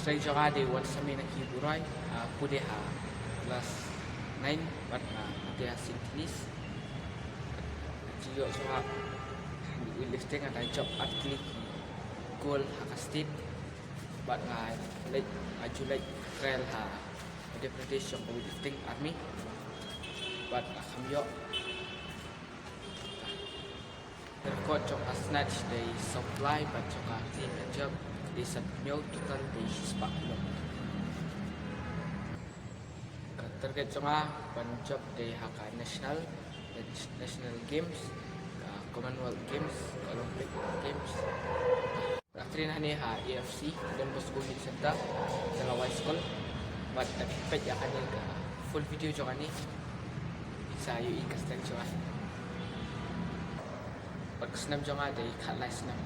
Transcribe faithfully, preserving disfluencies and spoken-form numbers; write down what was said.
Trai jong nga dei Wansame na ki Buroi, ah, pule ha class nine, bad nga pule ha Saint Denis. Ka jingïoh jong nga ha weightlifting, nga dang jop ar tylli ki gold ha ka state. Bad nga leit, nga ju leit trial ha Madhya Pradesh jong ka weightlifting army. Bad nga kham ïoh. Record jong ka snatch dei sawphew lai, bad jong ka clean and jerk dei sanphew hynñiew, total dei shispah kilo. Ka target jong nga ban jop dei ha ka national, national games, ka Commonwealth Games, ka Olympic Games. Nga train hangne ha A F C, Don Bosco Youth Centre, Jalawai School. Bad lada phi peit ïa kane ka full video jong kane, phin sa ïohi ka strength jong nga. Bad ka snem jong nga dei khatlai snem.